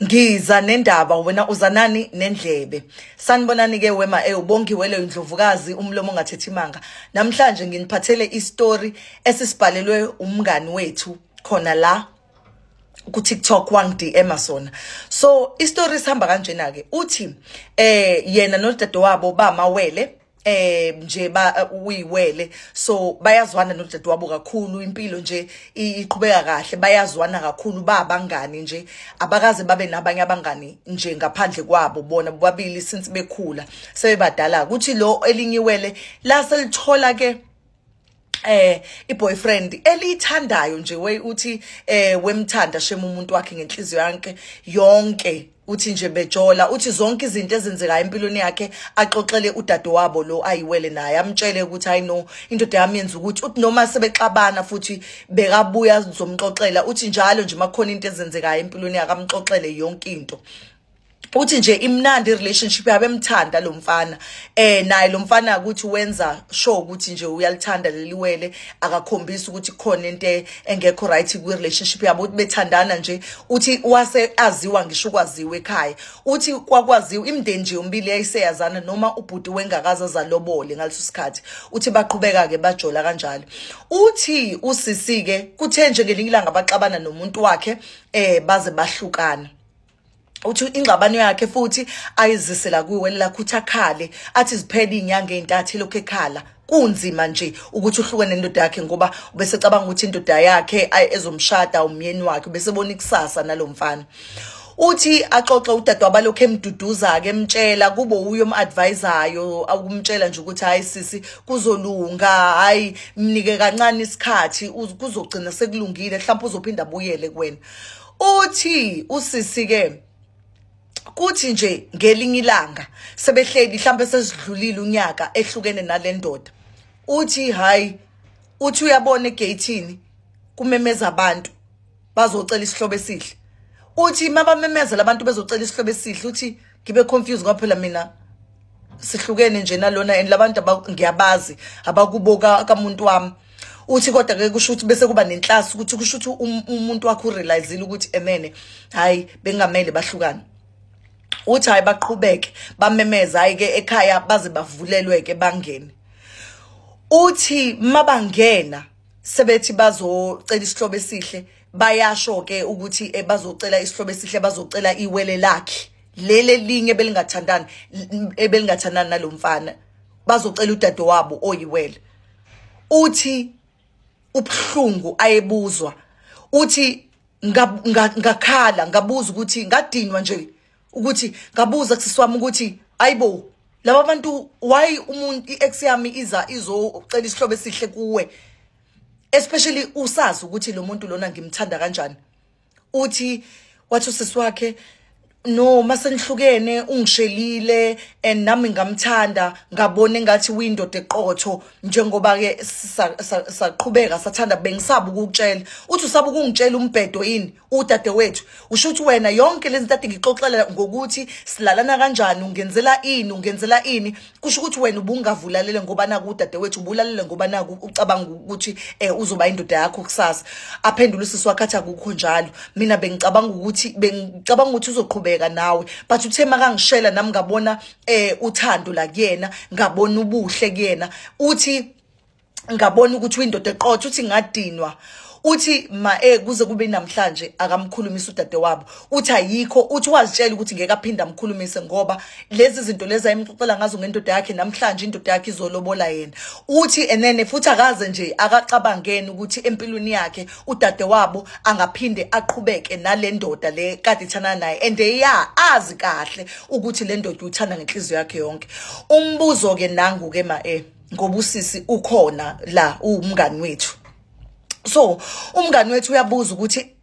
Ngiza nendaba, wena uzanani nendlebe. Sanibonani ke wema ubongiwele indlovukazi umlomo ongathethi imanga. Namhlanje nginiphathele istory esisibhalelwe umngani wethu khona la ku TikTok, wangi-DM sona. So istory sihamba kanjena ke, uthi yena nodadewabo bamawele, nje ba uyiwele, so bayazwana nodadewabo kakhulu, impilo nje iqhubeka kahle, bayazwana kakhulu, babangani nje, abakaze babe nabanye abangani nje ngaphandle kwabo bona bobabili since bekhula sebebadala. Kuthi lo elinye iwele la selithola ke i-boyfriend elithandayo nje, we uthi wemthanda shema umuntu wakhe ngenhliziyo yakhe yonke, uthi nje bejola, uthi zonke izinto ezenzekayo empilweni yakhe axoxele udadewabo lo ayiwele naye, amtshele ukuthi hayi no, indoda yami yenza ukuthi, uthi noma sebexabana futhi bekabuya zomxoxela, uthi njalo nje makhona into ezenzekayo empilweni yakhe amxoxele yonke into. Uthi nje imnandi relationship yabo, emthanda lo mfana, naye lo mfana ukuthi wenza sure ukuthi nje uyalithanda leli wele, akakhombisi ukuthi khona into engekho right kwi relationship yabo, uthi bethandana nje. Uthi wase aziwa ngisho ukwaziwa ekhaya, uthi kwakwaziwa imindeni nje yombili yayiseyazana noma ubhuti wengakaza zalobole ngaleso sikhathi. Uthi baqhubeka ke bajola kanjalo. Uthi usisi ke kuthe nje ngelinye ilanga baxabana nomuntu wakhe, baze bahlukana. Uthi ingxabano yakhe futhi ayizisela kuwele lakho, uthi akhale, athi ziphela izinyanga ezintathu lokho ekhala. Kunzima nje ukuthi uhlukene nendoda yakhe ngoba ubese cabanga ukuthi indoda yakhe ezomshada umyeni wakhe, bese bona ikusasa nalomfana. Uthi axoxe udadewabo lokho emduduza ke, emtshela kubo uyo umadvisayo, ukumtshela nje ukuthi hayi sisi kuzolunga, hayi mnike kancane isikhathi, kuzogcina sekulungile, mhlawumbe uzophinda abuyele kuwena. Uthi usisi ke kuthi nje ngelinye ilanga sebehleli mhlawumbe sesidlulile unyaka ehlukene nalendoda, uthi hayi, uthi uyabona egate-ini kumemeza abantu bazocela isihlobo esihle. Uthi mabamemeza labantu bezocela isihlobo esihle, uthi ngibe confused ngoba phela mina sihlukene nje nalona and labantu ngiyabazi abakuboka kamuntu wami. Uthi kodwa ke kusho ukuthi bese kuba nenhlasi ukuthi kusho ukuthi umuntu wakhe urealizile ukuthi emene hayi bengamele bahlukane. Uthi hayi baqhubeke bamemeza, hayi ke ekhaya baze bavulelwe ke bangene. Uthi mabangena sebethi bazocela isihlobo esihle, bayasho ke ukuthi bazocela isihlobo esihle, bazocela iwele lakhe lele linye belingathandani ebelingathandani nalomfana, bazocela udadewabo oyiwele. Uthi ubhlungu ayebuzwa, uthi ngakhala ngabuza ukuthi ngadinwa nje ukuthi ngabuza kusisi wami ukuthi ayibo laba bantu why umuntu i-ex yami iza izocela isihlobo esihle kuwe, especially usazi ukuthi lo muntu lona ngimthanda kanjani. Uthi wathi usisi wakhe no, masenihlukene ungishelile and nami ngamthanda, ngabona engathi uyindoda eqotho, njengoba ke saqhubeka sathanda, bengisaba ukukutshela. Uthi usaba ukungitshela umbhedo yini udadewethu? Usho ukuthi wena yonke lezi zinto ngixoxela ngokuthi silalana kanjani, ungenzela ini, ungenzela ini, kusho ukuthi wena ubungavulalele ngoba naku udadewethu, ubulalele ngoba naku ucabanga ukuthi uzoba indoda yakho kusasa. Aphendula usisi wakhe athi akukho njalo, mina bengicabanga ukuthi uzoqhubeka nawe, but uthe makangishela nami ngabona uthando la kuyena, ngabona ubuhle kuyena, uthi ngabona ukuthi uyindoda eqotho, uthi ngadinwa. Uthi ma kuze kube namhlanje akamkhulumisa udadewabo, uthi ayikho, uthi wazitshela ukuthi ngeke aphinde amkhulumise ngoba lezi zinto lezi ayimxoxela ngazo ngendoda yakhe, namhlanje indoda yakhe izolobola yena. Uthi enene futhi akaze nje akacabangeni ukuthi empilweni yakhe udadewabo angaphinde aqhubeke nale ndoda le kade ithana naye, and ya azi kahle ukuthi le ndoda uthanda ngenhliziyo yakhe yonke. Umbuzo ke nangu ke ma ngoba usisi ukhona la uwumngani wethu. So umngani wethu uyabuza ukuthi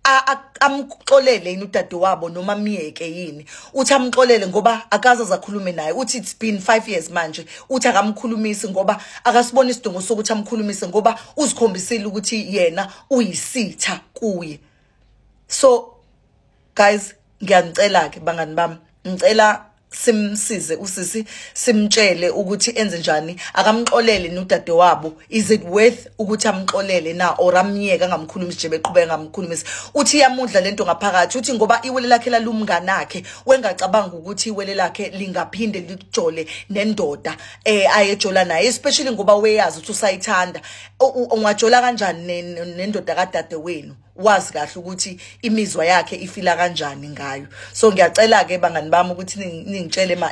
amxolele yini udadewabo noma amyeke yini. Uthi amxolele ngoba akaze azakhulume naye. Uthi it's been 5 years manje. Uthi akamkhulumisi ngoba akasibona isidingo sokuthi amkhulumise ngoba uzikhombisile ukuthi yena uyisitha kuye. So guys, ngiyanicela ke bangani bami, ngicela Simsize usisi, simtshele ukuthi enze njani, akamxolele nodade wabo. Is it worth ukuthi amxolele na, or amyeke angamkhulumisi nje, beqhubeka ngamkhulumisi? Uthi iyamudla lento ngaphakathi, uthi ngoba iwele lakhe lalumnganakhe, wengacabanga ukuthi iwele lakhe lingaphinde lijole nendoda ayejola naye, especially ngoba weyazi ukuthi usayithanda. Ungajola kanjani nendoda kadade wenu, wazi kahle ukuthi imizwa yakhe ifila kanjani ngayo? So ngiyacela ke bangani bami ukuthi ningitshele ma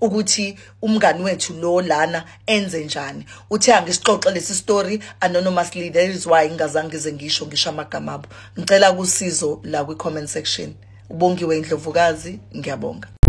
ukuthi umngani wethu lo lana enze njani. Uthe angisixoxe lesi story anonymously, that is why ngingazange ngize ngisho amagama abo. Ngicela kusizo la kwi comment section. Ubongiwe Indlovukazi, ngiyabonga.